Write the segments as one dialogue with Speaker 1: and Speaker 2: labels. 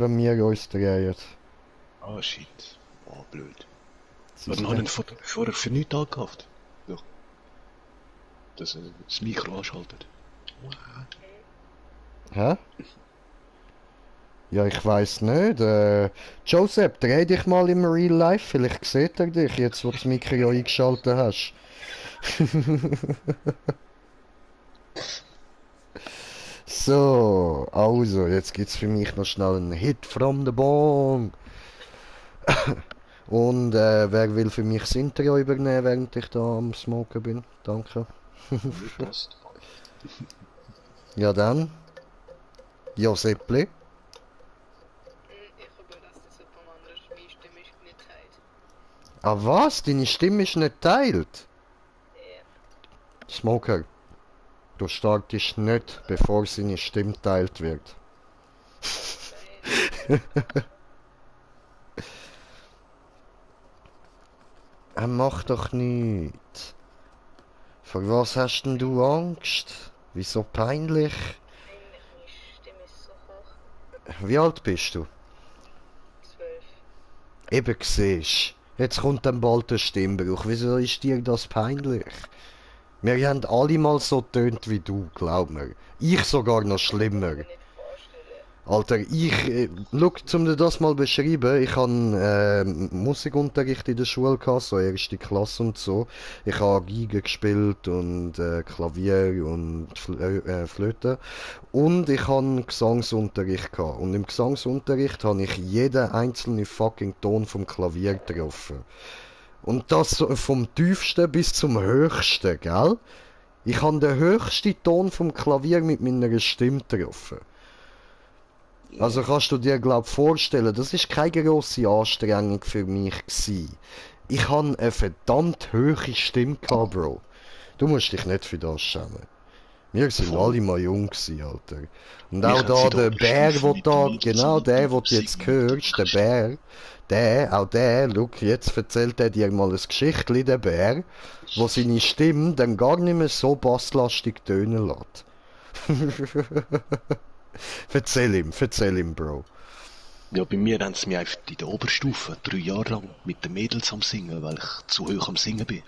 Speaker 1: wenn wir uns drehen.
Speaker 2: Ah, shit. Oh, blöd.
Speaker 1: Sie
Speaker 2: Dann habe ich ihn vorher für nichts angehaftet. Ja. Dass er das Mikro anschaltet.
Speaker 1: Hä? Ja, ich weiß nicht. Joseph, dreh dich mal im Real Life. Vielleicht sieht er dich, jetzt wo du das Mikro eingeschaltet hast. So, also, jetzt gibt's für mich noch schnell einen Hit from the Bong. Und wer will für mich das Intro übernehmen, während ich da am Smoken bin? Danke.
Speaker 2: Mir passt.
Speaker 1: Ja dann, Joseppli.
Speaker 3: Ich hoffe, dass das jemand anderes meine Stimme nicht teilt.
Speaker 1: Ah was? Deine Stimme ist nicht teilt?
Speaker 3: Ja.
Speaker 1: Smoker, du startest nicht, bevor seine Stimme teilt wird. Er macht doch nichts. Vor was hast denn du Angst? Wieso peinlich?
Speaker 3: Eigentlich, meine Stimme ist so hoch.
Speaker 1: Wie alt bist du?
Speaker 3: 12.
Speaker 1: Eben siehst. Jetzt kommt dann bald der Stimmbruch. Wieso ist dir das peinlich? Wir haben alle mal so tönt wie du, glaub mir. Ich sogar noch schlimmer.
Speaker 3: Ich kann mir nicht vorstellen.
Speaker 1: Alter, schau, um dir das mal beschreiben, ich habe Musikunterricht in der Schule gehabt, so erste Klasse und so. Ich habe Geige gespielt und Klavier und Flöte. Und ich habe Gesangsunterricht gehabt. Und im Gesangsunterricht habe ich jeden einzelnen fucking Ton vom Klavier getroffen. Und das so vom tiefsten bis zum höchsten, gell? Ich habe den höchsten Ton vom Klavier mit meiner Stimme getroffen. Also kannst du dir glaub vorstellen, das ist keine grosse Anstrengung für mich gsi. Ich habe eine verdammt hohe Stimme gehabt, Bro. Du musst dich nicht für das schämen. Wir sind alle mal jung gsi, Alter. Und auch da der Bär, der da, genau der, den du jetzt hörst, der Bär, schau, jetzt erzählt er dir mal ein Geschichtli, der Bär, wo seine Stimme dann gar nicht mehr so basslastig tönen lässt. Erzähl ihm, Bro.
Speaker 2: Ja, bei mir haben sie mich einfach in der Oberstufe 3 Jahre lang mit den Mädels am Singen, weil ich zu hoch am Singen bin.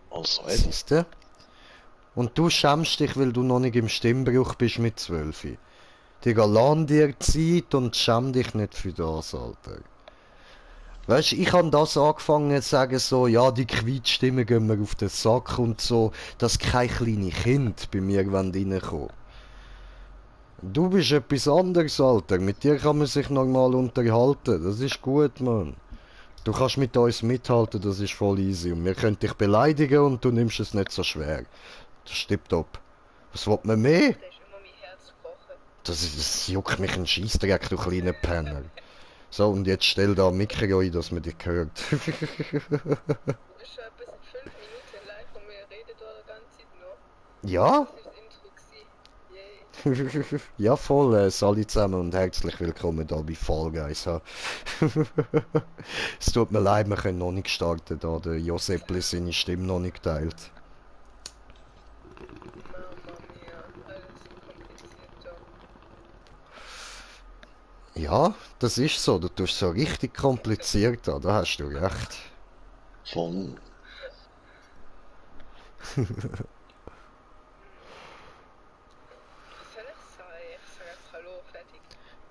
Speaker 2: Also eben.
Speaker 1: Siehste? Und du schämst dich, weil du noch nicht im Stimmbruch bist mit 12. Digga, lass dir Zeit und schäm dich nicht für das, Alter. Weißt du, ich habe das angefangen zu sagen, so, ja, die Quietschstimmen gehen mir auf den Sack und so, dass keine kleine Kind bei mir reinkommen. Du bist etwas anderes, Alter. Mit dir kann man sich normal unterhalten. Das ist gut, Mann. Du kannst mit uns mithalten, das ist voll easy. Und wir können dich beleidigen und du nimmst es nicht so schwer. Das ist tipptopp. Was will man mehr?
Speaker 3: Da ist immer mein Herz gebrochen.
Speaker 1: Das juckt mich ein Scheissdreck, du kleiner Penner. So, und jetzt stell da ein Mikro ein, dass man dich hört.
Speaker 3: Du bist schon etwa seit 5 Minuten live und wir reden da die ganze Zeit noch.
Speaker 1: Ja?
Speaker 3: Das ist das Intro gewesen. Yay.
Speaker 1: Ja, voll, alle zusammen und herzlich willkommen da bei Fall Guys. Ha. Es tut mir leid, wir können noch nicht starten, da der Joseppli seine Stimme noch nicht teilt.
Speaker 3: Mama mia, alles so kompliziert da.
Speaker 1: Ja, das ist so, du tust so richtig kompliziert an, da hast du recht.
Speaker 2: Voll.
Speaker 3: Was soll ich sagen? Ich sage einfach Hallo, fertig.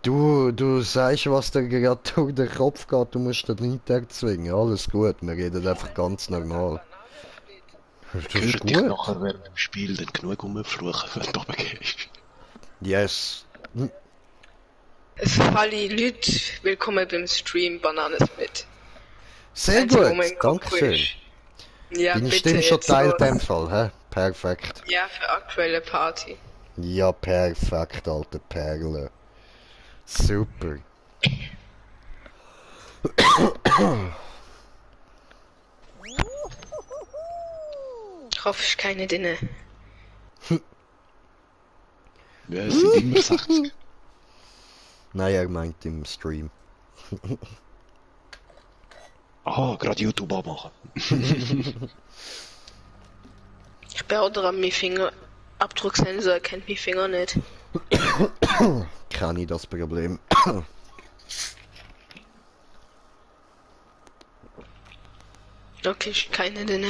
Speaker 1: Du sagst, was dir gerade durch den Kopf geht, du musst den nicht erzwingen, alles gut, wir reden einfach ganz normal.
Speaker 3: Bananensplit.
Speaker 1: Das ist
Speaker 2: Hört dich
Speaker 1: gut.
Speaker 2: nachher während dem Spiel dann genug rumfluchen, wenn du runtergehst.
Speaker 1: Yes.
Speaker 3: Es alle Leute, willkommen beim Stream Bananensplit.
Speaker 1: Sehr
Speaker 3: Einzige,
Speaker 1: gut,
Speaker 3: wo mein Kopf
Speaker 1: dankeschön.
Speaker 3: ist. Ja,
Speaker 1: Deine
Speaker 3: bitte
Speaker 1: Stimme schon
Speaker 3: jetzt
Speaker 1: teilt
Speaker 3: los.
Speaker 1: in dem Fall, hä? Perfekt.
Speaker 3: Ja, für aktuelle Party.
Speaker 1: Ja, perfekt, alte Perle. Super.
Speaker 3: Ich hoffe, es ist keine drin.
Speaker 2: Ja, es sind immer 60.
Speaker 1: Nein, er meint im Stream.
Speaker 2: Ah, gerade YouTube anmachen.
Speaker 3: Ich bin auch dran, mein Fingerabdrucksensor erkennt mein Finger nicht.
Speaker 1: kenne ich das Problem.
Speaker 3: Okay, ist keine drin.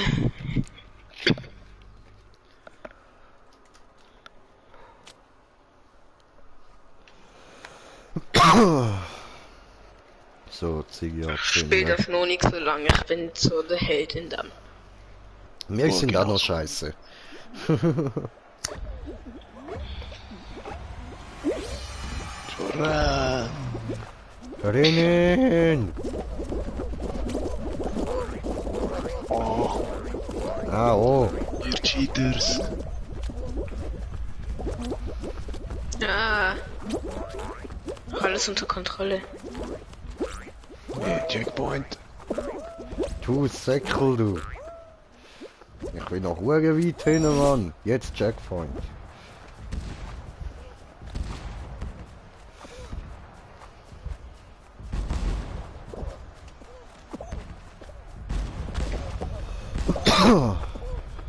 Speaker 1: So, Ziege
Speaker 3: Spielt das noch nicht so lange. Ich bin so der Held in dem.
Speaker 1: Wir sind
Speaker 2: genau
Speaker 1: auch noch
Speaker 2: so.
Speaker 1: scheiße.
Speaker 2: Hurra!
Speaker 1: Rennen!
Speaker 2: Oh,
Speaker 1: Ah, oh.
Speaker 2: ihr Cheaters.
Speaker 3: Ah. Alles unter Kontrolle.
Speaker 2: Yeah, Checkpoint.
Speaker 1: Du Säckel, du. Ich bin noch weit hin, Mann. Jetzt Checkpoint.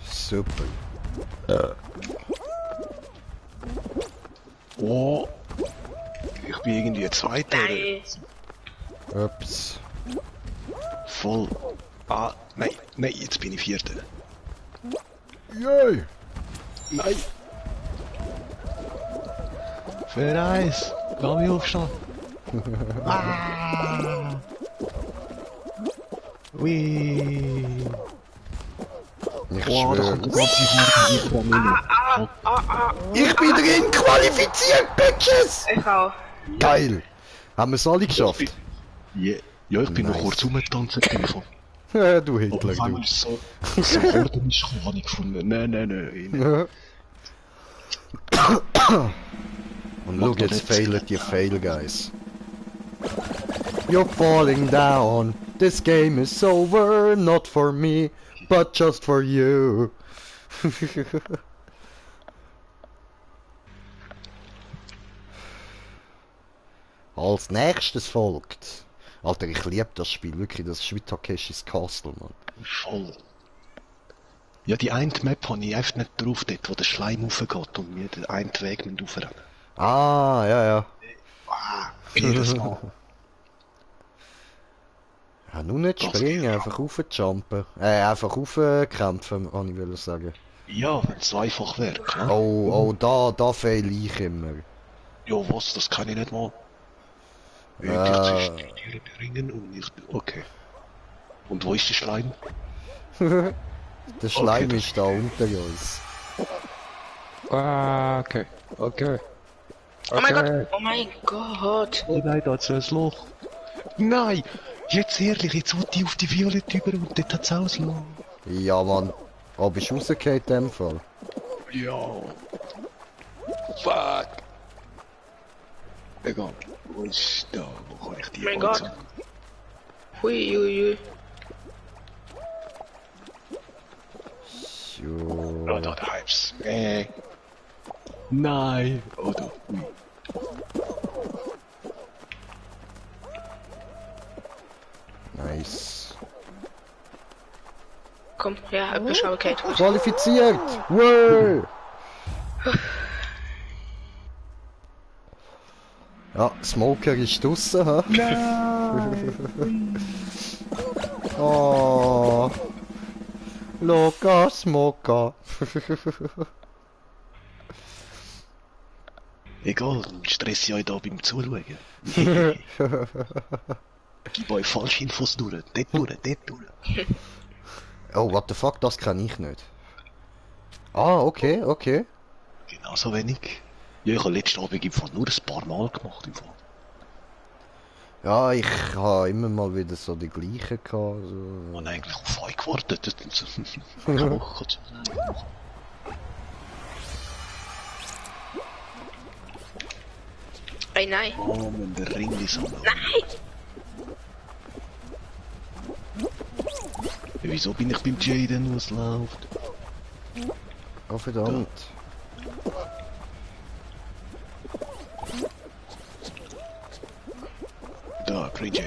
Speaker 1: Super.
Speaker 2: Oh. Ich bin irgendwie Zweiter.
Speaker 3: Nein.
Speaker 1: Ups.
Speaker 2: Voll. Ah, nein, nein, jetzt bin ich Vierter.
Speaker 1: Yay!
Speaker 2: Nein. Für eins. Lass mich aufstehen. Ah. Ui.
Speaker 1: Ich
Speaker 2: Boah, da
Speaker 1: schwöre.
Speaker 2: kommt der ganze Vierter.
Speaker 1: Ich bin drin qualifiziert, Bitches!
Speaker 3: Ich auch.
Speaker 1: Geil! Haben wir es alle geschafft?
Speaker 2: Yeah. Ja, ich bin noch
Speaker 1: Nice.
Speaker 2: kurz rumgetanzt davon.
Speaker 1: Du
Speaker 2: Aber
Speaker 1: Hitler,
Speaker 2: auf einmal
Speaker 1: du.
Speaker 2: ist so Horden ist gekommen, habe ich gefunden. Nein.
Speaker 1: Und schau, jetzt failen die Fail Guys. You're falling down. This game is over, not for me, but just for you. Als nächstes folgt. Alter, ich liebe das Spiel wirklich, das ist wie Takeshis Castle, Mann.
Speaker 2: Voll. Ja, die eine Map habe ich einfach nicht drauf, dort wo der Schleim raufgeht und mir den einen Weg mit raufrennen.
Speaker 1: Ah, ja.
Speaker 2: Jedes Mal.
Speaker 1: Ja, nur nicht
Speaker 2: Das
Speaker 1: springen,
Speaker 2: geht
Speaker 1: einfach raufjumpen. Einfach raufkämpfen, kann ich will sagen.
Speaker 2: Ja, wenn es so einfach wäre, klar.
Speaker 1: Oh, da fail ich immer.
Speaker 2: Ja, was, das kann ich nicht mal. Ich zwischen die Tiere bringen und ich... Okay. Und wo ist der Schleim?
Speaker 1: Der Schleim
Speaker 2: Okay,
Speaker 1: ist da unter uns.
Speaker 2: Ah, okay.
Speaker 3: Oh mein Gott. Oh mein Gott.
Speaker 2: Oh nein, da ist ein Loch. Nein! Jetzt ehrlich, jetzt wollte ich auf die Violette über und dort hat es auch ein Loch.
Speaker 1: Ja, Mann. Aber bist du rausgefallen in dem Fall?
Speaker 2: Ja. Fuck. Egal. Wo ist da? Wo kann ich die
Speaker 3: Mein Gott. Hui.
Speaker 1: So.
Speaker 2: Oh, da Hypes. Nein. Oh, da.
Speaker 1: Nice.
Speaker 3: Komm, ja, hab geschaut, Kate.
Speaker 1: Qualifiziert! Wow! Ja, Smoker ist draussen, ha? Oh. Loka Smoker.
Speaker 2: Egal, stress ich euch da beim Zuschauen. Gib euch falsche Infos durch. Dort durch.
Speaker 1: Oh, what the fuck, das kann ich nicht. Ah, okay.
Speaker 2: Genauso wenig. Ja, ich habe letzten Abend im Fall nur ein paar Mal gemacht. Im Fall.
Speaker 1: Ja, ich habe immer mal wieder so die gleichen gehabt.
Speaker 2: Ich
Speaker 1: So.
Speaker 2: habe eigentlich auf euch gewartet. Keine Woche.
Speaker 3: Ey, nein.
Speaker 2: Oh, wenn der Ring ist am
Speaker 3: Nein.
Speaker 2: Ja, wieso bin ich beim Jaden, wo es läuft?
Speaker 1: Oh, verdammt.
Speaker 2: Da, Grey J.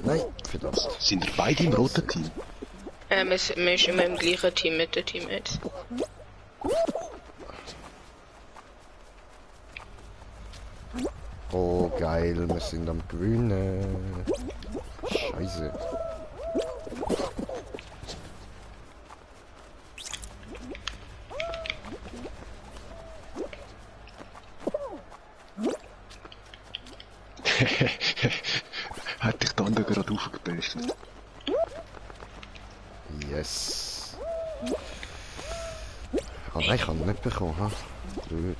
Speaker 1: Nein, verdammt.
Speaker 2: Sind wir beide im roten Team?
Speaker 3: Wir sind immer im gleichen Team mit den Teammates.
Speaker 1: Oh geil, wir sind am Gewinnen. Scheiße.
Speaker 2: Hat dich der andere gerade aufgepastet.
Speaker 1: Yes. Ah nein, ich kann ihn nicht bekommen, ha? Blöd.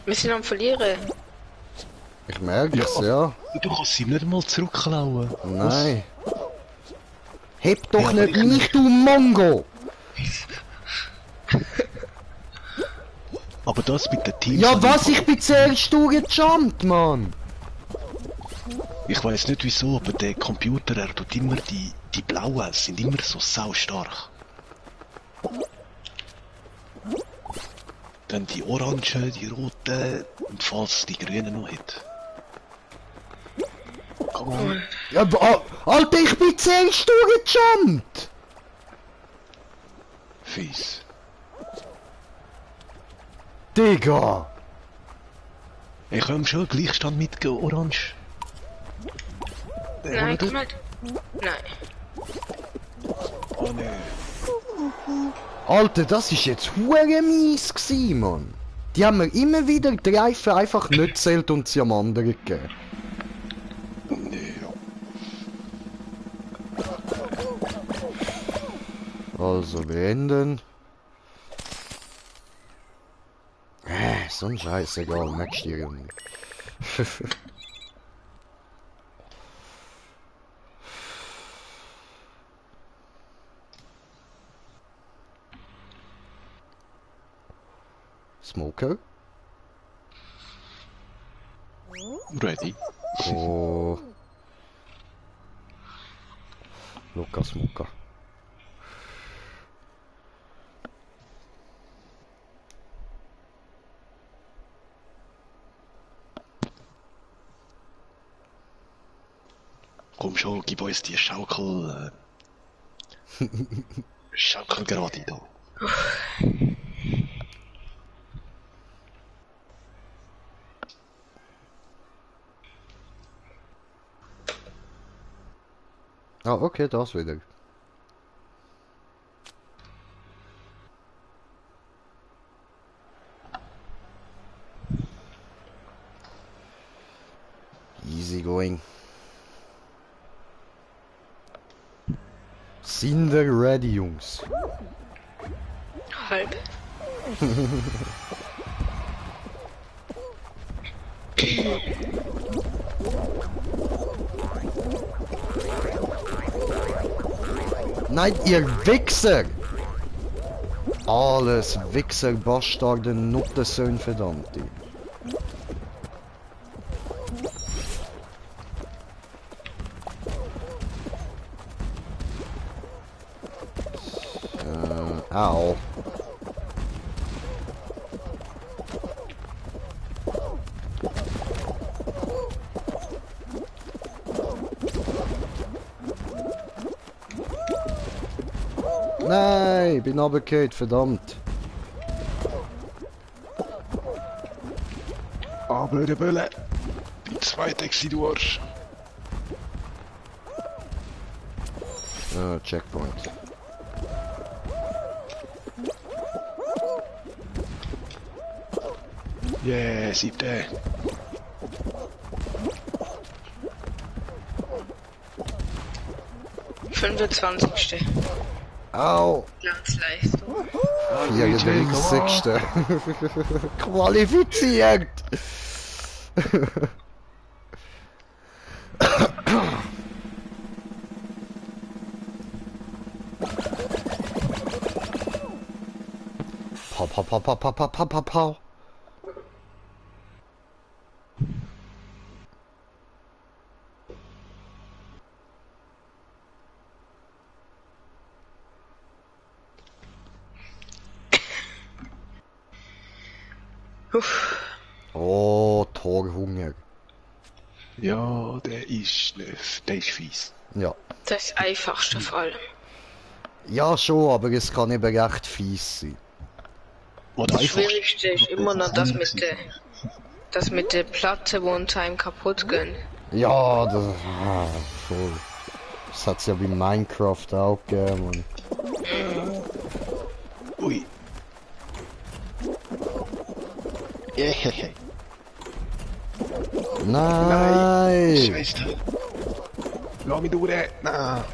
Speaker 3: Wir sind am Verlieren.
Speaker 1: Ich merke es, ja.
Speaker 2: Du kannst ihm nicht mal zurückklauen.
Speaker 1: Nein. Heb doch
Speaker 2: Ja,
Speaker 1: nicht
Speaker 2: ich
Speaker 1: mich, du Mongo!
Speaker 2: Aber das mit den Teams...
Speaker 1: Ja was, ich bin zuerst durchgejumpt, Mann!
Speaker 2: Ich weiß nicht wieso, aber der Computer, er tut immer die Blauen sind immer so saustark. Dann die Orangen, die Roten und falls die Grünen noch hat. Come on.
Speaker 1: Ja, Alter, ich bin zuerst durchgejumpt!
Speaker 2: Fies.
Speaker 1: Digga!
Speaker 2: Ich kann schon Gleichstand mit Orange.
Speaker 3: Nein, komm nicht. Nein.
Speaker 2: Oh ne.
Speaker 1: Alter, das ist jetzt hure mies gsi, Mann. Die haben mir immer wieder die Reifen einfach nicht zählt und sie am anderen gegeben.
Speaker 2: Nee, ja.
Speaker 1: Also beenden. So ein Scheiß, egal, merkst du irgendwie. Smoker?
Speaker 2: Ready.
Speaker 1: Oh. Luca Smoker.
Speaker 2: Komm schon, gib uns die Schaukel... Schaukel gerade da.
Speaker 1: Ah, okay, das wieder. Easy going. Sind wir ready, Jungs?
Speaker 3: Halb.
Speaker 1: Nein, ihr Wichser! Alles Wichser, Bastarde, Nuttensöhn, verdammte. Au. Nein, ich bin runtergefallen, verdammt.
Speaker 2: Aber der Bölle. Die zweite du Arsch.
Speaker 1: Checkpoint.
Speaker 2: Yeah, siebte.
Speaker 3: Fünfundzwanzigste.
Speaker 1: Au!
Speaker 3: Glanzleistung.
Speaker 1: 34. Qualifiziert! Pau, pau, pau, pau, pau, pau, pau, pau, pau. Oh, Torhunger.
Speaker 2: Ja, der ist fies.
Speaker 1: Ja.
Speaker 3: Das Einfachste vor allem.
Speaker 1: Ja, schon, aber es kann eben recht fies sein.
Speaker 2: Oder
Speaker 3: Das
Speaker 2: einfach...
Speaker 3: Schwierigste ist immer noch das mit der Platte, wo ein Time kaputt gehen.
Speaker 1: Ja, das... voll. Das hat's ja bei Minecraft auch gegeben, Mann.
Speaker 2: Ui. Hehehe.
Speaker 1: Nein!
Speaker 2: Scheiße. Lass mich durch. Nein.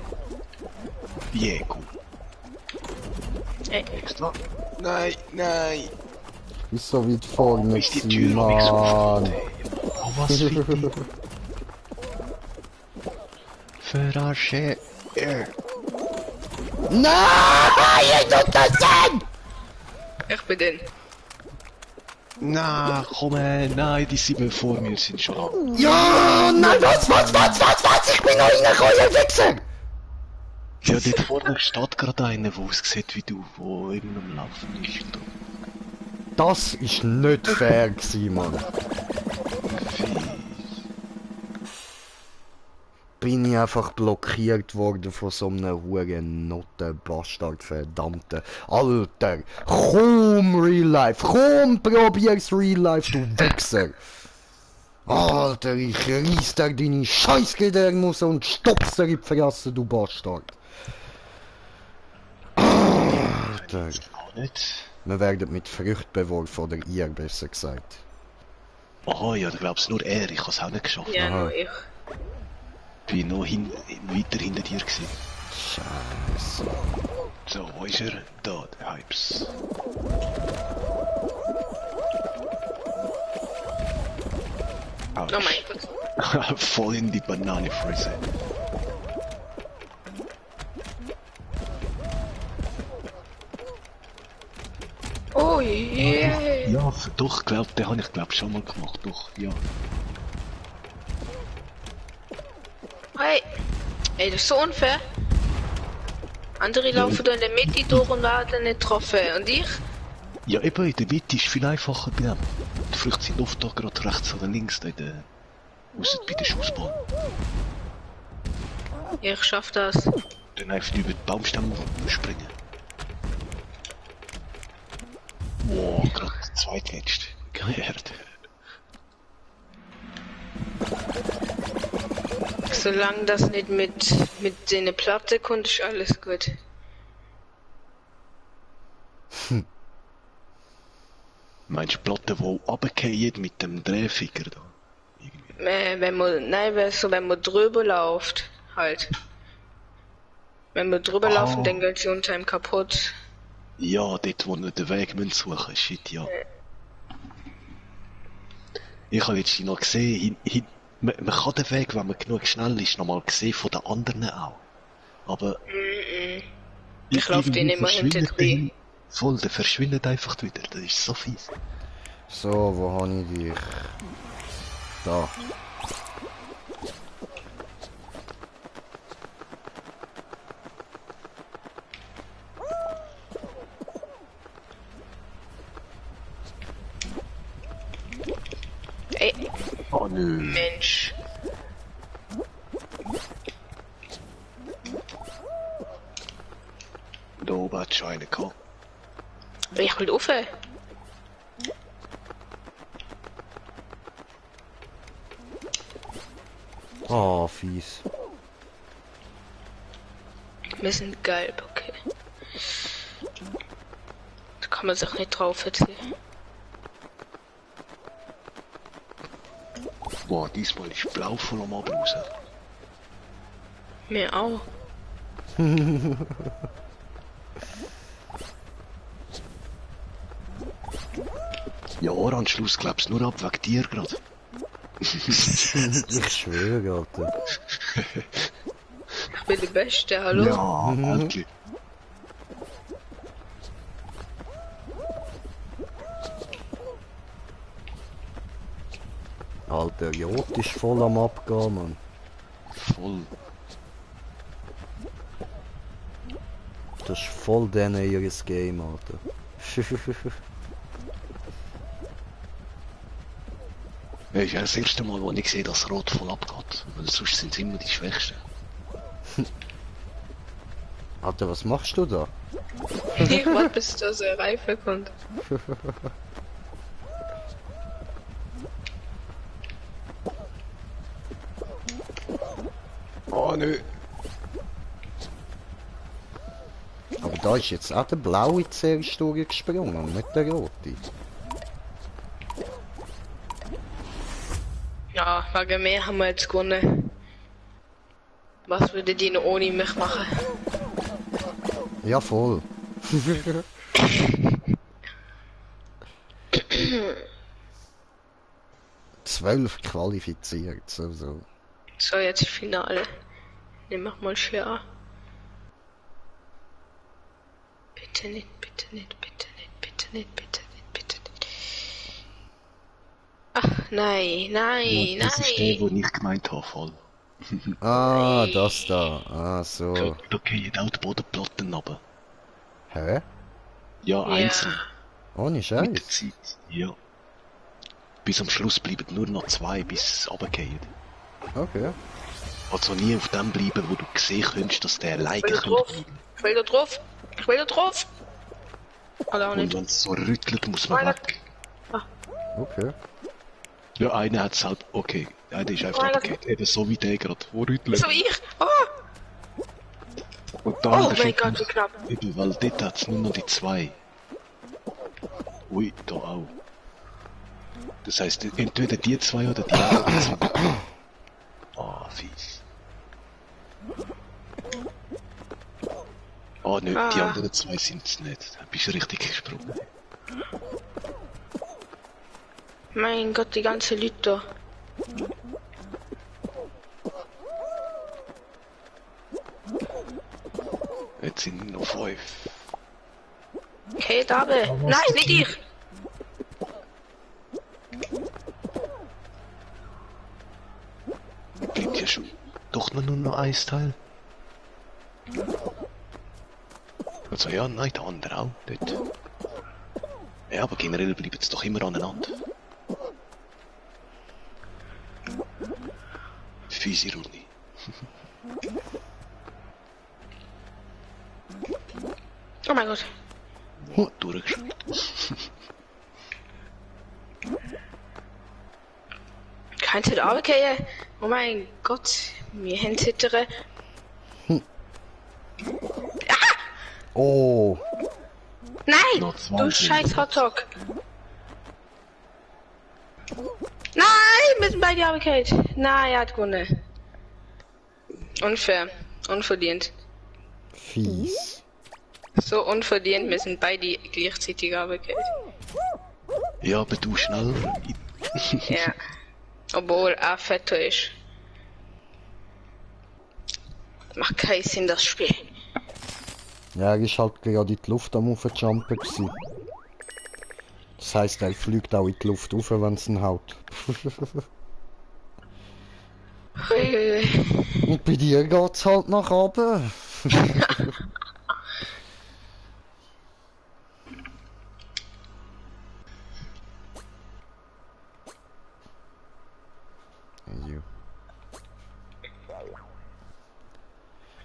Speaker 2: Yeah, cool.
Speaker 3: Ey,
Speaker 2: Extra. Nein, nein.
Speaker 1: Ist so weit vorne
Speaker 2: Ist die
Speaker 1: gewesen,
Speaker 2: Tür nicht so
Speaker 1: Mann.
Speaker 2: offen? Oh, was für die... Verarsche.
Speaker 1: Nein! Ich tut das denn!
Speaker 3: ich bin den.
Speaker 2: Na, komm, nein, die 7 vor mir sind schon an.
Speaker 1: Ja! Nein, was? Ich bin noch reingekommen, ihr Wichser!
Speaker 2: Ja, dort vorne steht gerade einer, der aussieht wie du, der immer am Laufen ist.
Speaker 1: Das ist nicht fair gewesen, Mann. Bin ich einfach blockiert worden von so einem huren Notenbastard, verdammte. Alter, komm Real Life, komm probier's Real Life, du Wichser. Alter, ich reiss dir deine Scheißgedärmus und stopf's dir in die Fresse, du Bastard. Alter,
Speaker 2: Auch nicht.
Speaker 1: wir werden mit Früchten beworfen, oder ihr besser gesagt.
Speaker 2: Oh ja, du glaubst nur er, ich hab's auch nicht geschafft.
Speaker 3: Ja,
Speaker 1: Aha.
Speaker 3: nur ich.
Speaker 2: Ich bin noch weiter hinter dir gewesen.
Speaker 1: Scheiße.
Speaker 2: So, wo ist er? Da, der Hypes.
Speaker 3: Oh mein Gott.
Speaker 2: Voll in die Bananenfresse.
Speaker 3: Oh je.
Speaker 2: Ja, doch, den habe ich glaub schon mal gemacht, doch, ja.
Speaker 3: Hey. Ey, das ist so unfair. Andere laufen da in der Mitte durch und werden nicht getroffen. Und ich?
Speaker 2: Ja, eben, in der Mitte ist viel einfacher bei dem. Die Früchte sind oft da gerade rechts oder links, da in der... Ausser bei der Schussbahn.
Speaker 3: Ich schaff das.
Speaker 2: Dann einfach über die Baumstämme springen. Wow, gerade der zweitletzte. Gehört.
Speaker 3: Solange das nicht mit den Platte kommt, ist alles gut.
Speaker 2: Meinst du Platte, die runterfallen mit dem Drehfinger da? Irgendwie.
Speaker 3: Wenn man drüber läuft, halt. Wenn wir drüber laufen, dann geht die Time kaputt.
Speaker 2: Ja, dort wo wir den Weg suchen müssen. Shit, ja. Ich habe jetzt noch gesehen, man kann den Weg, wenn man genug schnell ist, nochmal sehen von den anderen auch. Aber...
Speaker 3: Ich laufe den immer hinter drin.
Speaker 2: Voll, der verschwindet einfach wieder, das ist so fies.
Speaker 1: So, wo habe ich dich? Da.
Speaker 3: Ey,
Speaker 2: Oh nö.
Speaker 3: Mensch.
Speaker 2: Da oben hat schon einen gehabt.
Speaker 3: Ich will rauf.
Speaker 1: Oh, fies.
Speaker 3: Wir sind gelb, okay. Da kann man sich nicht drauf verziehen.
Speaker 2: Boah, diesmal ist blau voll am Abend raus.
Speaker 3: Mir auch.
Speaker 2: Ja, Orange-Schluss glaubst nur ab wegen dir gerade.
Speaker 1: Ich schwöre, Alter.
Speaker 3: Ich bin der Beste, hallo?
Speaker 2: Ja, Alter.
Speaker 1: Alter, Jod ist voll am Abgehen, Mann.
Speaker 2: Voll.
Speaker 1: Das ist voll denen ihres Game, Alter.
Speaker 2: Das ist ja das erste Mal, wo ich sehe, dass Rot voll abgeht. Weil sonst sind es immer die Schwächsten.
Speaker 1: Alter, was machst du da?
Speaker 3: Ich warte, bis da so eine Reife kommt.
Speaker 2: Oh nö.
Speaker 1: Aber da ist jetzt auch der blaue zuerst durchgesprungen und nicht der rote.
Speaker 3: Ja, wegen mir haben wir jetzt gewonnen. Was würde die noch ohne mich machen?
Speaker 1: Ja, voll. 12 qualifiziert, so.
Speaker 3: So, jetzt Finale. Nimm mach mal schwer. Bitte nicht, bitte nicht, bitte nicht, bitte nicht, bitte nicht, bitte nicht. Ach, nein, nein,
Speaker 2: Ja, das ist der,
Speaker 3: nein.
Speaker 2: den ich gemeint habe, voll.
Speaker 1: Ah, das da. Ah, so.
Speaker 2: Da gehen auch die Bodenplatten runter.
Speaker 1: Hä?
Speaker 2: Ja, einzeln.
Speaker 1: Ohne
Speaker 2: Mit der
Speaker 1: Scheiß.
Speaker 2: Zeit. Ja. Bis am Schluss bleiben nur noch 2 bis es runtergeht.
Speaker 1: Okay.
Speaker 2: Also nie auf dem bleiben, wo du sehen könntest, dass der alleine
Speaker 3: Ich will da
Speaker 2: könnte
Speaker 3: drauf.
Speaker 2: bleiben.
Speaker 3: Ich will da drauf. Ich will da drauf. Oder auch
Speaker 2: Und
Speaker 3: nicht.
Speaker 2: wenn es so rüttelt, muss man
Speaker 3: Nein,
Speaker 2: weg.
Speaker 1: Okay.
Speaker 2: Ja, einer hat es halt, okay. Einer ist einfach
Speaker 3: Nein,
Speaker 2: runtergeht. Eben so wie der gerade, wo rüttelt.
Speaker 3: So wie ich. Oh,
Speaker 2: Und der
Speaker 3: oh
Speaker 2: andere
Speaker 3: mein
Speaker 2: steht
Speaker 3: Gott, wie knapp.
Speaker 2: eben, weil dort hat es nur noch die 2. Ui, da auch. Das heißt, entweder die 2 oder die anderen 2. Ah, fies. Ah, nö, die
Speaker 3: Ah.
Speaker 2: anderen 2 sind es nicht. Da bist du richtig gesprungen.
Speaker 3: Mein Gott, die ganze Leute da.
Speaker 2: Jetzt sind noch 5.
Speaker 3: Okay, da bin. Nein, nicht ich.
Speaker 2: Bleibt ja schon doch nur noch ein Teil. Also ja, nein, der andere auch dort. Ja, aber generell bleiben sie doch immer aneinander. Fiese Runde.
Speaker 3: Oh mein Gott.
Speaker 2: Oh, durchgeschaut.
Speaker 3: Kein Zeit runtergehen. Oh mein Gott. Wir haben Zittern.
Speaker 1: Oh.
Speaker 3: Nein!
Speaker 2: Noch 2
Speaker 3: Du
Speaker 2: sind
Speaker 3: scheiß
Speaker 2: noch.
Speaker 3: Hotdog. Nein! Wir sind beide runtergefallen. Nein, er hat gewonnen. Unfair. Unverdient.
Speaker 1: Fies.
Speaker 3: So unverdient, wir sind beide gleichzeitig runtergefallen.
Speaker 2: Ja, aber du schneller.
Speaker 3: Ja. Obwohl er fetter ist. Macht keinen Sinn, das Spiel.
Speaker 1: Ja, er ist halt gerade in die Luft am Aufjumpen gewesen. Das heisst, er fliegt auch in die Luft rauf, wenn es ihn haut. Und bei dir geht's halt nach oben. Jo.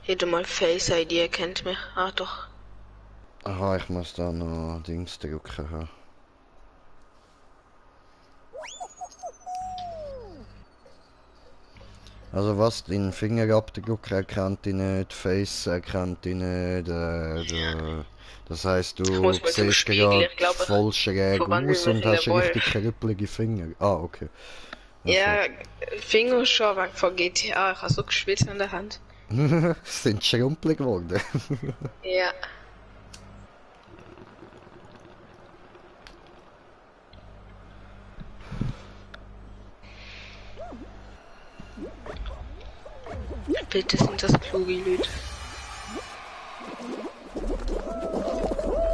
Speaker 3: Hätte mal Face ID erkennt mich. Ah doch.
Speaker 1: Aha, ich muss da noch Dings drücken. Ja. Also was, dein Fingerabdruck erkennt ihn nicht, Face erkennt ihn nicht, das heisst,
Speaker 3: Ich
Speaker 1: du
Speaker 3: muss mit dem
Speaker 1: siehst
Speaker 3: Spiegel,
Speaker 1: gerade
Speaker 3: ich glaube,
Speaker 1: voll schräg
Speaker 3: verwandeln
Speaker 1: aus
Speaker 3: wir
Speaker 1: und
Speaker 3: in
Speaker 1: hast
Speaker 3: den Wolf.
Speaker 1: richtig krüppelige Finger. Ah, okay.
Speaker 3: Ja, Finger schon weg von GTA. Ich habe so geschwitzt an der Hand.
Speaker 1: Sind schrumpelig geworden.
Speaker 3: Ja. Bitte sind das kluge Leute.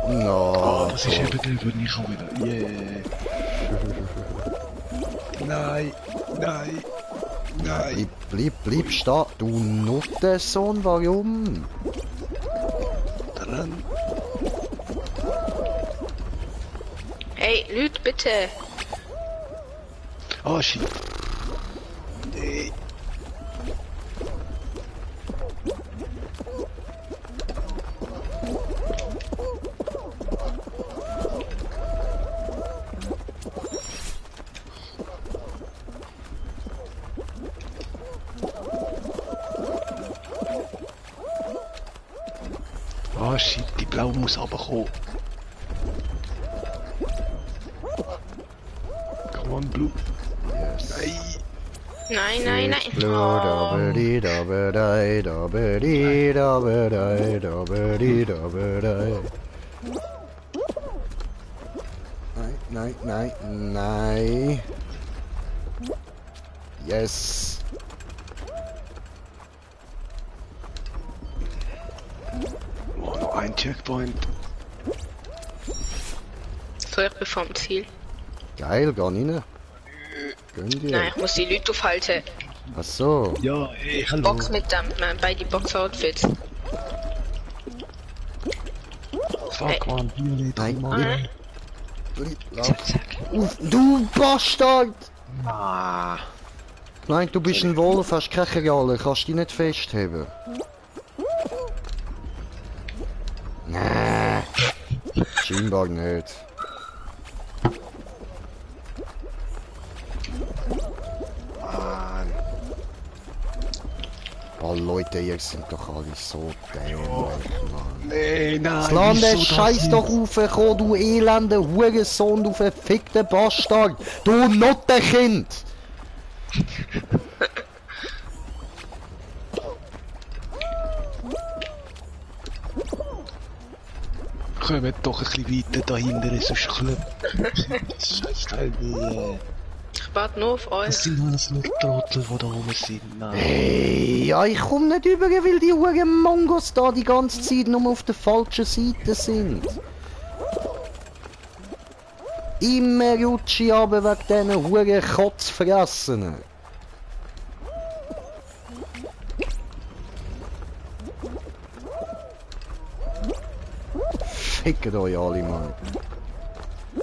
Speaker 1: No,
Speaker 2: Das ist eben der, den ich auch wieder. Yeah. Nein, nein, nein.
Speaker 1: bleib stehen, du Nuttensohn, warum?
Speaker 2: Dran.
Speaker 3: Hey, Leute, bitte.
Speaker 2: Ah, shit. Nee. shit, die Blau muss aber kommen. Come on, Blue.
Speaker 1: Yes.
Speaker 2: Nein.
Speaker 3: Nein.
Speaker 1: Blue,
Speaker 3: Oh.
Speaker 1: dabedi, dabedi, dabedi, dabedi, dabedi, dabedi. Nein. Yes.
Speaker 2: Oh, noch ein Checkpoint.
Speaker 3: So, ich bin vom Ziel.
Speaker 1: Geil, geh rein. Gönn dir.
Speaker 3: Nein, ich muss die Leute aufhalten.
Speaker 1: Ach so.
Speaker 2: Ja, hey, hallo.
Speaker 3: Box mit dem, bei die Box-Outfits.
Speaker 2: Fuck, man, Violet,
Speaker 1: Nein,
Speaker 2: Mann.
Speaker 3: Zack.
Speaker 1: Du Bastard!
Speaker 2: Ah.
Speaker 1: Nein, du bist ein Wolf, hast keine Reale, kannst dich nicht festheben. Nee. Scheinbar nicht.
Speaker 2: Mann.
Speaker 1: Oh Leute, ihr seid doch alle so dämlich, Mann.
Speaker 2: Nee, nein.
Speaker 1: Das Land
Speaker 2: wieso
Speaker 1: ist scheiß
Speaker 2: das
Speaker 1: doch raufgekommen, du elender Hurensohn, du verfickter Bastard! Du Nottenkind!
Speaker 2: Kommt doch ein bisschen weiter dahinter, sonst klappt das scheiß Teil nie.
Speaker 3: Ich warte nur auf euch.
Speaker 2: Das sind alles nur Trottel, die da oben sind. Nein.
Speaker 1: Hey, ja, ich komm nicht über, weil die Huren Mongos da die ganze Zeit nur auf der falschen Seite sind. Immer rutsche ich runter wegen diesen Huren Kotzfressen. Fickt euch alle, Mann.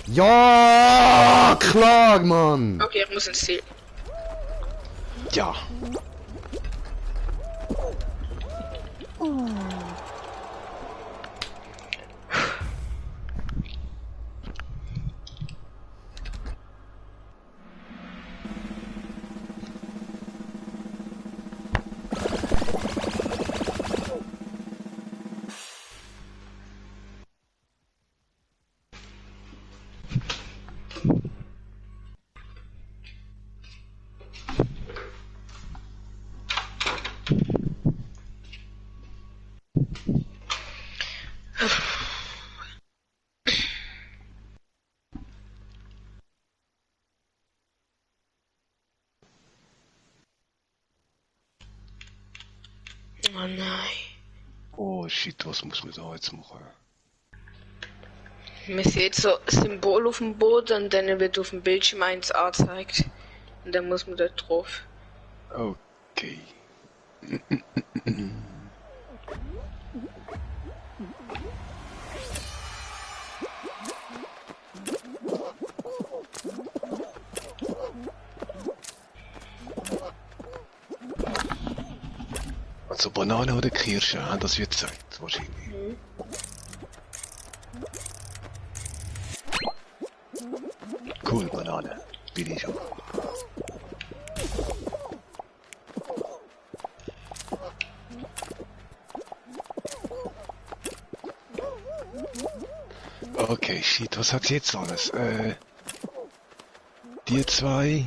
Speaker 1: Ja, klar, Mann!
Speaker 3: Okay, ich muss ins Ziel.
Speaker 2: Ja.
Speaker 3: Oh nein.
Speaker 2: Oh shit, was muss man da jetzt machen?
Speaker 3: Man sieht so ein Symbol auf dem Boden und dann wird auf dem Bildschirm eins angezeigt. Und dann muss man da drauf.
Speaker 2: Okay. Also Banane oder Kirsche, das wird Zeit wahrscheinlich. Cool, Banane. Bin ich schon. Okay, shit, was hat jetzt alles? Die zwei.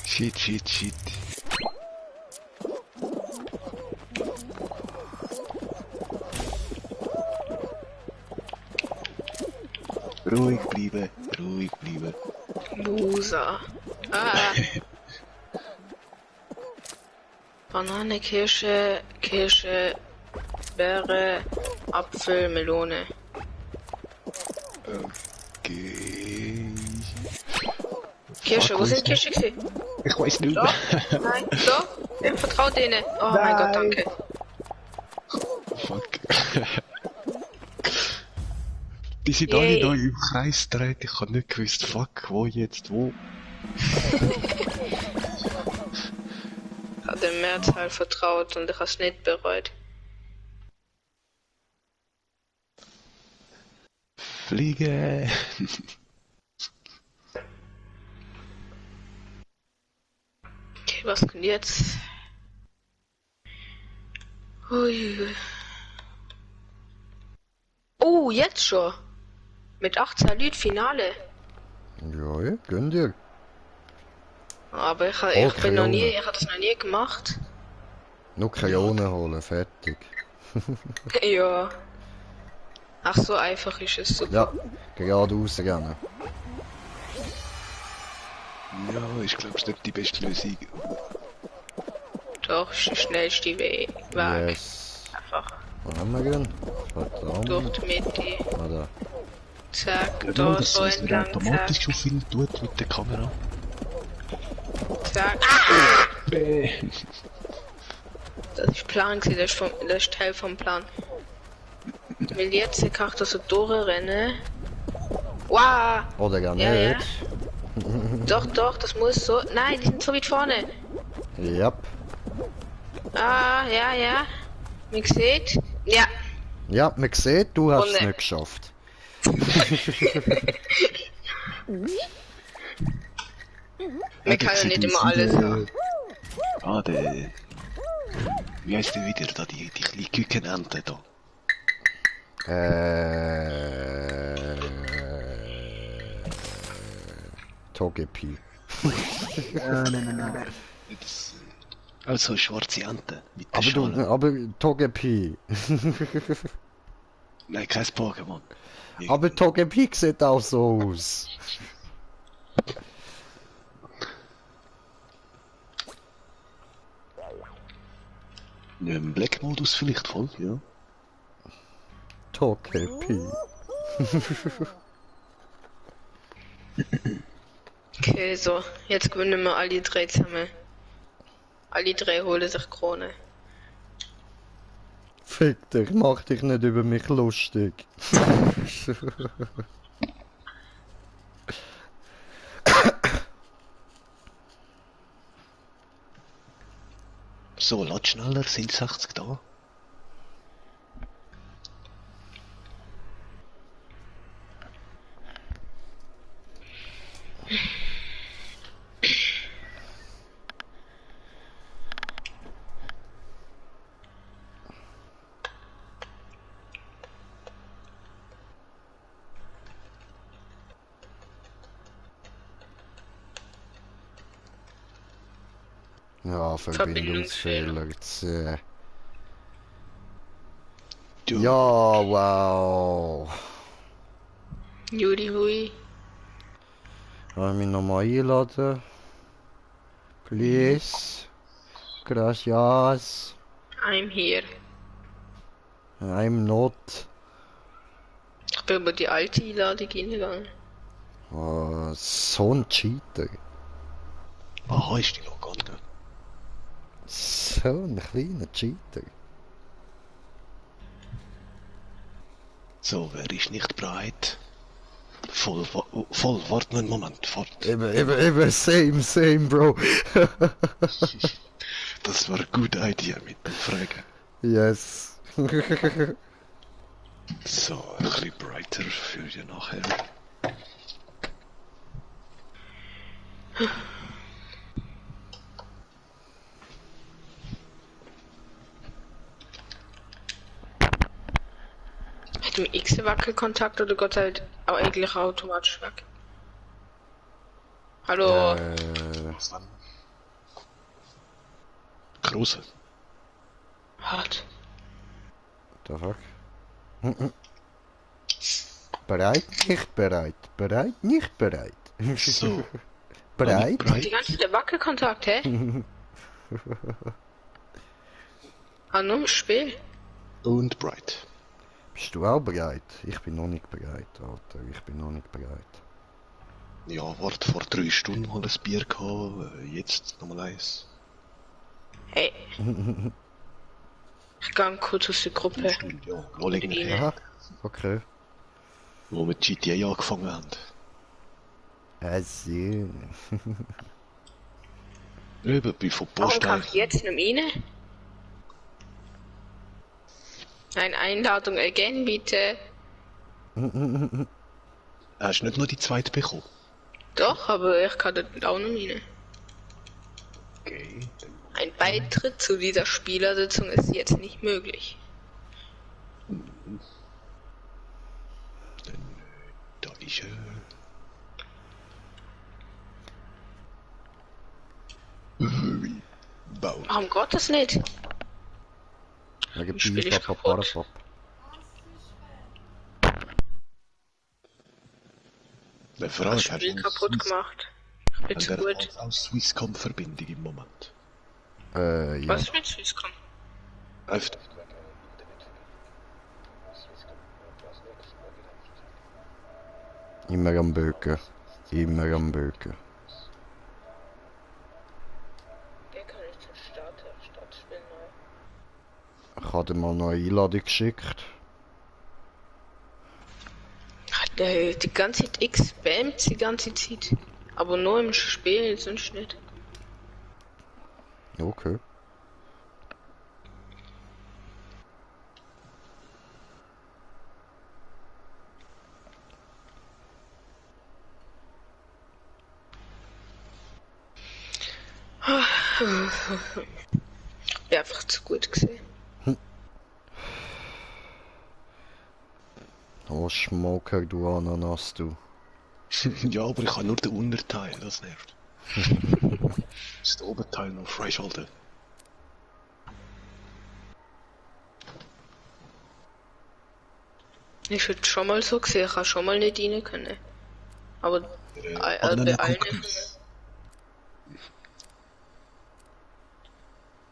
Speaker 2: Shit. Ruhig bleiben.
Speaker 3: Loser. Ah. Banane, Kirsche, Beere, Apfel, Melone.
Speaker 2: Okay.
Speaker 3: Kirsche, wo sind Kirsche gewesen?
Speaker 2: Ich weiß nicht.
Speaker 3: Da? Nein, da? Ich vertraue denen. Oh mein Gott, danke.
Speaker 2: Fuck. Die sind
Speaker 3: Yay.
Speaker 2: alle da im Kreis gedreht. Ich hab nicht gewusst, fuck, wo jetzt, wo.
Speaker 3: Ich habe dem Mehrzahl vertraut und ich habe es nicht bereut.
Speaker 2: Fliege.
Speaker 3: Okay, was kommt jetzt? Ui. Oh, jetzt schon. Mit 18 Leuten Finale.
Speaker 1: Ja, gönn dir.
Speaker 3: Aber ich
Speaker 1: Oh,
Speaker 3: bin noch nie,
Speaker 1: Krayone.
Speaker 3: ich habe das noch nie gemacht.
Speaker 1: Nur Krayone holen, fertig.
Speaker 3: Ja. Ach, so einfach ist es, super.
Speaker 1: Ja, geradeaus rennen.
Speaker 2: Ja, ich glaube, es nicht die beste Lösung.
Speaker 3: Doch, ist der schnellste Weg.
Speaker 1: Yes.
Speaker 3: Einfach
Speaker 1: Wo haben wir denn? Verdammt.
Speaker 3: durch die Mitte.
Speaker 1: Ah, da.
Speaker 3: Zack,
Speaker 2: Ja,
Speaker 3: da
Speaker 2: dass
Speaker 3: so
Speaker 2: es nicht
Speaker 3: entlang,
Speaker 2: automatisch
Speaker 3: zack,
Speaker 2: schon viel tut mit der Kamera.
Speaker 3: zack. Das ist Plan gewesen, das ist Teil vom Plan. Weil jetzt kann ich da so durchrennen. Wow!
Speaker 1: Oder gar
Speaker 3: Ja, ja.
Speaker 1: nicht.
Speaker 3: Doch, doch, das muss so. Nein, die sind so weit vorne.
Speaker 1: Ja.
Speaker 3: Ah, ja, ja. Man sieht. Ja.
Speaker 1: Ja, man sieht, du hast es
Speaker 3: Runde.
Speaker 1: nicht geschafft.
Speaker 3: Man kann ja nicht immer alles haben.
Speaker 2: Ah, der... Wie heißt der wieder da, die kleine Kükenente da?
Speaker 1: Togepi.
Speaker 2: Das, also schwarze Ente mit der
Speaker 1: Aber
Speaker 2: Schale.
Speaker 1: aber Togepi.
Speaker 2: Nein, kein Pokémon.
Speaker 1: Aber Togepi sieht auch so aus.
Speaker 2: Im Black-Modus vielleicht voll, ja.
Speaker 1: Togepi.
Speaker 3: Okay, so. Jetzt gewinnen wir alle drei zusammen. Alle drei holen sich Krone.
Speaker 1: Fick dich, mach dich nicht über mich lustig.
Speaker 2: So, lad schneller, sind 60 da.
Speaker 1: Ja, Verbindungsfehler. Zäh.
Speaker 2: Du,
Speaker 1: Ja, wow.
Speaker 3: Juri Hui.
Speaker 1: Kann ich mich nochmal einladen? Please. Gracias.
Speaker 3: I'm here.
Speaker 1: I'm not.
Speaker 3: Ich bin über die alte Einladung hingegangen.
Speaker 1: Oh, so ein Cheater.
Speaker 2: aha, ist die noch gegangen.
Speaker 1: So ein kleiner Cheater.
Speaker 2: So, wer ist nicht bereit? Voll, warte einen Moment, fort.
Speaker 1: Eben, same, Bro.
Speaker 2: Das war eine gute Idee mit den Fragen.
Speaker 1: Yes.
Speaker 2: So, ein bisschen brighter für die nachher.
Speaker 3: Hat im X Wackelkontakt oder geht halt auch eigentlich automatisch weg? Hallo?
Speaker 2: Große.
Speaker 3: Hart.
Speaker 1: The fuck? Bereit, nicht bereit. Bereit, nicht bereit.
Speaker 2: So.
Speaker 1: Bereit?
Speaker 3: Die ganze Zeit Wackelkontakt, hä? Ah, nur im Spiel.
Speaker 2: Und bright.
Speaker 1: Bist du auch bereit? Ich bin noch nicht bereit, Alter. Ich bin noch nicht bereit.
Speaker 2: Ja, warte, vor 3 Stunden mal ein Bier gehabt, jetzt nochmal eins.
Speaker 3: Hey. Ich gang kurz aus der Gruppe.
Speaker 2: Stunde, ja. Noch länger her,
Speaker 1: Aha, okay.
Speaker 2: wo wir mit GTA angefangen haben.
Speaker 1: Also.
Speaker 2: Eben, bin von
Speaker 3: Warum
Speaker 2: Post
Speaker 3: kann ich jetzt nicht mehr rein? Eine Einladung again, bitte.
Speaker 2: Hast du nicht nur die zweite bekommen?
Speaker 3: Doch, aber ich kann dort auch noch rein.
Speaker 2: Okay, dann
Speaker 3: Ein Beitritt zu dieser Spielersitzung ist jetzt nicht möglich.
Speaker 2: Da ist er. Bau.
Speaker 3: Warum Gott das nicht?
Speaker 1: Wegen
Speaker 3: Spiel ich
Speaker 1: Papa,
Speaker 3: kaputt.
Speaker 1: Parapap.
Speaker 2: Wer
Speaker 3: Das
Speaker 2: fragt,
Speaker 3: Spiel kaputt gemacht. Ich bin zu gut.
Speaker 2: aus Swisscom-Verbindung im Moment.
Speaker 1: Ja.
Speaker 3: Was mit Swisscom?
Speaker 2: Läuft.
Speaker 1: Immer am Böken. Immer am Böken.
Speaker 3: Der kann ich zum Startspiel neu.
Speaker 1: Ich habe dir mal eine neue Einladung geschickt.
Speaker 3: Der die ganze Zeit X spammt die ganze Zeit. Aber nur im Spiel, sonst nicht.
Speaker 1: Okay.
Speaker 3: Wäre einfach zu gut gesehen.
Speaker 1: Oh, Schmoker, du Ananas, du.
Speaker 2: Ja, aber ich habe nur den Unterteil, das nervt. Ist der Oberteil noch freischalten?
Speaker 3: Ich hätte schon mal so gesehen, ich habe schon mal nicht rein können. Aber bei allen nicht.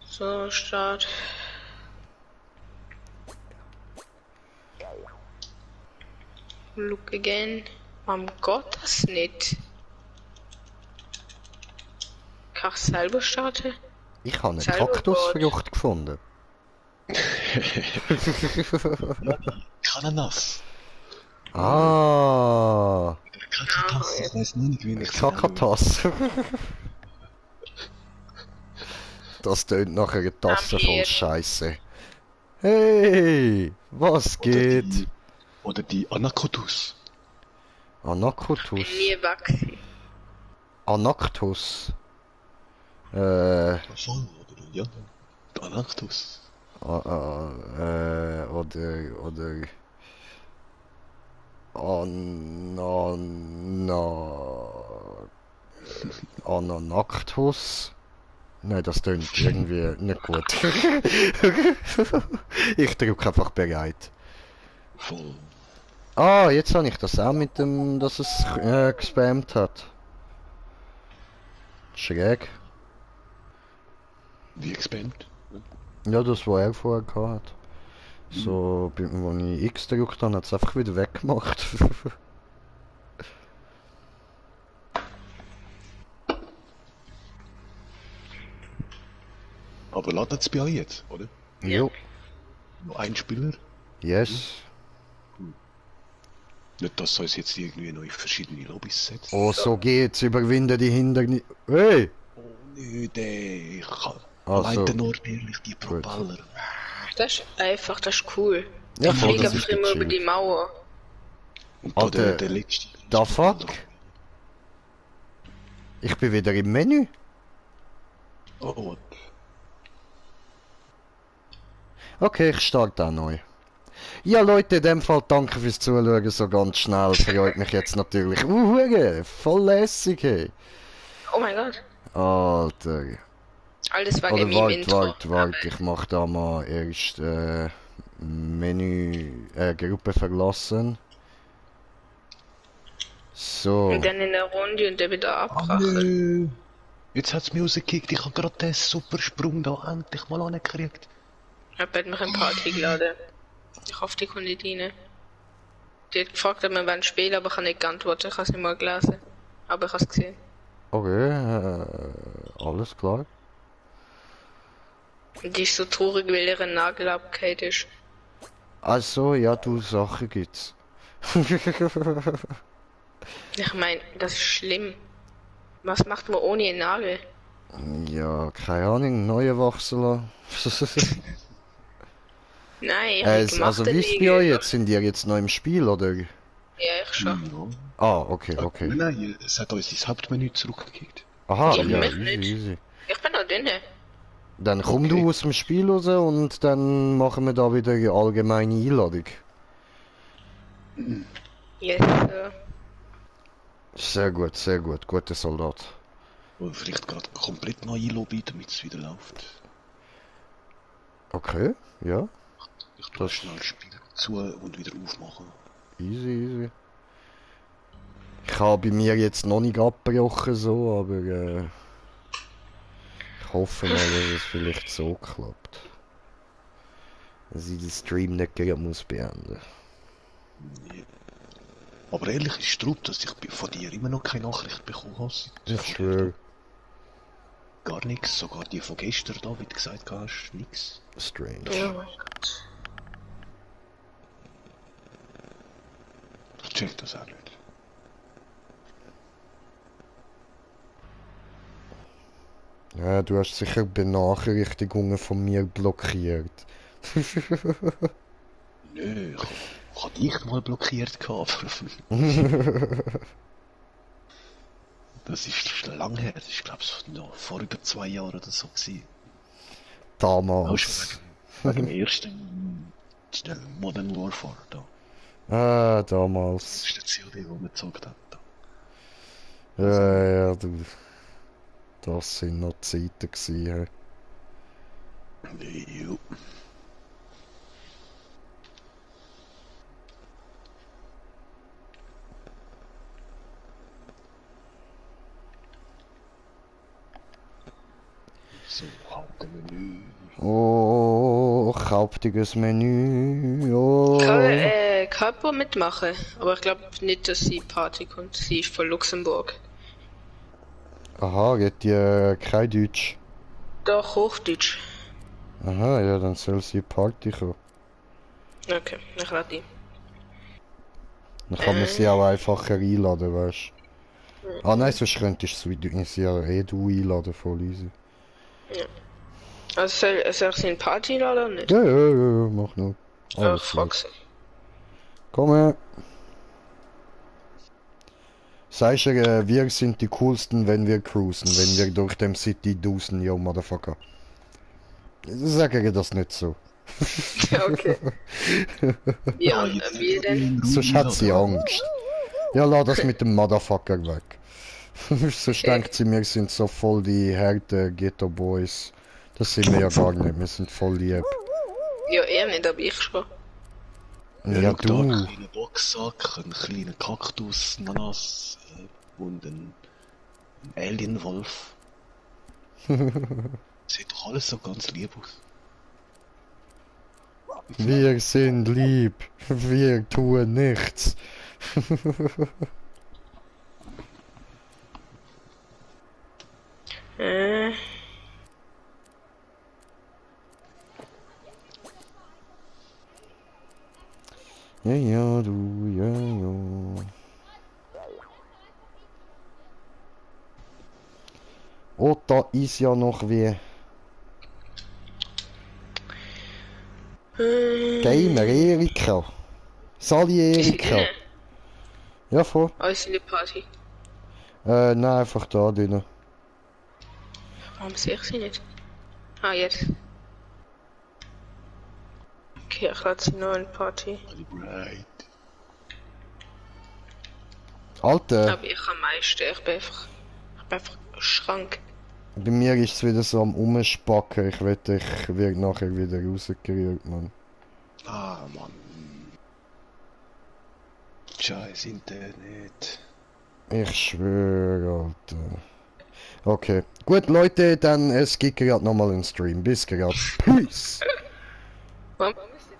Speaker 3: So, Start. Look again. Warum Gott das nicht? Kann ich selber starten?
Speaker 1: Ich habe eine
Speaker 3: Selber
Speaker 1: Kaktusfrucht gefunden.
Speaker 2: Kananas.
Speaker 1: Ah,
Speaker 2: Kakatas, ich weiß nicht, wie ich
Speaker 1: Kakatas. Das tönt nach einer Tasse voll
Speaker 3: hier.
Speaker 1: Scheiße. Hey, was geht?
Speaker 2: Oder die Anakotus.
Speaker 1: Anakotus.
Speaker 3: Nie wachsen.
Speaker 1: Anaktus.
Speaker 2: Voll, oder? Ja. Anaktus.
Speaker 1: Oder Ananaktus. Nein, das klingt irgendwie nicht gut. Ich drücke einfach bereit.
Speaker 2: Voll.
Speaker 1: Ah, jetzt habe ich das auch mit dem, dass es gespammt hat. Schräg.
Speaker 2: Wie gespammt.
Speaker 1: Ja, das war er vorher gehabt hat. So, wo ich X gedrückt habe, hat es einfach wieder weggemacht.
Speaker 2: Aber ladet es bei euch jetzt, oder?
Speaker 1: Jo,
Speaker 2: Nur ein Spieler?
Speaker 1: yes.
Speaker 2: Nicht, dass es uns jetzt irgendwie noch in verschiedene Lobbys setzt.
Speaker 1: Oh, so geht's, überwinde die Hindernisse. Hey!
Speaker 2: Oh, nicht, ey. Ich kann
Speaker 1: Ah,
Speaker 2: allein
Speaker 1: so.
Speaker 2: nur ehrlich die Propeller.
Speaker 3: Das ist einfach, das ist cool.
Speaker 1: Ja,
Speaker 3: Ich
Speaker 1: voll,
Speaker 3: fliege
Speaker 1: das
Speaker 3: einfach
Speaker 1: ist
Speaker 3: immer über
Speaker 1: gechillt.
Speaker 3: die Mauer.
Speaker 2: Und
Speaker 1: Ah,
Speaker 2: da der letzte.
Speaker 1: Da fuck? Ich bin wieder im Menü.
Speaker 2: Oh, oh.
Speaker 1: Okay, ich starte auch neu. Ja Leute, in dem Fall danke fürs Zuschauen, so ganz schnell. Freut mich jetzt natürlich. Voll lässig, hey.
Speaker 3: Oh mein Gott.
Speaker 1: Alter.
Speaker 3: Alles war
Speaker 1: Oder
Speaker 3: gegen mein Intro.
Speaker 1: warte, ich mach da mal erst Menü, Gruppe verlassen. So.
Speaker 3: Und dann in der Runde und der wieder
Speaker 2: Ah,
Speaker 3: abbrachen.
Speaker 2: nö. Jetzt hat's mich rausgekickt. Ich hab gerade den super Sprung da endlich mal angekriegt.
Speaker 3: Ich hab mich ein Party geladen. Ich hoffe, die kommt nicht rein. Die hat gefragt, ob wir wann spielen, aber ich habe nicht geantwortet. Ich habe es nicht mal gelesen. Aber ich habe es gesehen.
Speaker 1: Okay, alles klar.
Speaker 3: Und die ist so traurig, weil ihre Nagel abgehakt ist.
Speaker 1: Also, ja, du, Sachen gibt's.
Speaker 3: Ich meine, das ist schlimm. Was macht man ohne einen Nagel?
Speaker 1: Ja, keine Ahnung, neue wachsen lassen.
Speaker 3: Nein, ich habe gemacht.
Speaker 1: Also, wie ist es bei euch jetzt? Sind ihr jetzt noch im Spiel, oder?
Speaker 3: Ja, ich schon.
Speaker 2: Ja.
Speaker 1: Ah, okay.
Speaker 2: Nein, es hat uns ins Hauptmenü zurückgekickt.
Speaker 1: Aha,
Speaker 3: Ich
Speaker 1: ja,
Speaker 3: mich
Speaker 1: easy,
Speaker 3: nicht.
Speaker 1: easy.
Speaker 3: Ich bin noch drin.
Speaker 1: Dann komm
Speaker 2: Okay.
Speaker 1: du aus dem Spiel raus und dann machen wir da wieder eine allgemeine Einladung.
Speaker 3: Yes,
Speaker 1: Sehr gut, guter Soldat.
Speaker 2: Oder vielleicht gerade komplett neue Lobby, damit es wieder läuft.
Speaker 1: Okay, ja,
Speaker 2: Ich tue
Speaker 1: Das-
Speaker 2: schnell das Spiel zu und wieder aufmachen.
Speaker 1: easy. Ich habe bei mir jetzt noch nicht abgebrochen so, aber ich hoffe mal, dass es vielleicht so klappt. Dass ich den Stream nicht gleich muss beenden.
Speaker 2: Nee. Aber ehrlich ist Strupp, dass ich von dir immer noch keine Nachricht bekommen habe.
Speaker 1: Ich schwöre,
Speaker 2: Gar nichts, sogar die von gestern da, wie du gesagt hast, nix.
Speaker 1: strange.
Speaker 3: oh mein Gott.
Speaker 2: Ich check das auch nicht.
Speaker 1: Ja, du hast sicher Benachrichtigungen von mir blockiert.
Speaker 2: Nö, ich hab dich mal blockiert gehabt. Das ist lange her, das ist glaube ich noch vor über 2 Jahren oder so gewesen. Auch
Speaker 1: Damals.
Speaker 2: schon wegen dem ersten Modern Warfare da.
Speaker 1: Ah,
Speaker 2: Das
Speaker 1: damals.
Speaker 2: ist der COD, wo man gezockt hat. Da.
Speaker 1: Ja, du. Das sind noch Zeiten gewesen.
Speaker 2: Jo. So, Hauptmenü.
Speaker 1: Oh, hauptiges Menü. Oh.
Speaker 3: Kann jemand mitmachen, aber ich glaube nicht, dass sie Party kommt. Sie ist von Luxemburg.
Speaker 1: Aha, geht die kein Deutsch.
Speaker 3: Doch, Hochdeutsch.
Speaker 1: Aha, ja, dann soll sie Party kommen.
Speaker 3: Okay, ich lade die.
Speaker 1: Dann kann man sie auch einfacher einladen, weißt du. Ah nein, sonst könntest du sie ja du einladen, voll easy.
Speaker 3: Also soll ich sie in Party laden oder nicht?
Speaker 1: Ja, mach nur.
Speaker 3: Ach,
Speaker 1: Alles
Speaker 3: fuck
Speaker 1: gut.
Speaker 3: sie.
Speaker 1: Komm her. Sagst du, wir sind die coolsten, wenn wir cruisen, wenn wir durch dem City dusen, yo, Motherfucker. Sag ihr das nicht so.
Speaker 3: Okay. Ja, wie denn?
Speaker 1: Sonst hat sie Angst. Ja, lass das mit dem Motherfucker weg. Sonst denkt sie, wir sind so voll die harten Ghetto Boys. Das sind wir ja gar nicht, wir sind voll lieb.
Speaker 3: Ja, er nicht, aber ich schon.
Speaker 1: Ja,
Speaker 2: schau da, einen
Speaker 1: du.
Speaker 2: kleinen Boxsack, einen kleinen Kaktus, Nanas und einen Alien-Wolf. Sieht doch alles so ganz lieb aus.
Speaker 1: Wir sind lieb. Wir tun nichts.
Speaker 3: Äh,
Speaker 1: Ja, du, ja. Oh, da ist ja noch wie. Gamer Erika. Sali
Speaker 3: ist sie
Speaker 1: Erika.
Speaker 3: drinnen?
Speaker 1: Ja, voll.
Speaker 3: Oh, ist sie in der Party?
Speaker 1: Nein, einfach da drinnen.
Speaker 3: Warum sehe ich sie nicht? Ah, jetzt. Okay, ich lade sie noch in die Party.
Speaker 2: Right.
Speaker 1: Alter,
Speaker 3: Aber ich am meisten, ich bin einfach ein Schrank.
Speaker 1: bei mir ist es wieder so am Umspacken. Ich wette, ich werde nachher wieder rausgerührt, Mann.
Speaker 2: Ah, Mann. Scheiß Internet.
Speaker 1: Ich schwöre, Alter. Okay. Gut, Leute, dann es gibt gerade nochmal einen Stream. Bis gerade. Peace!
Speaker 3: Warum ist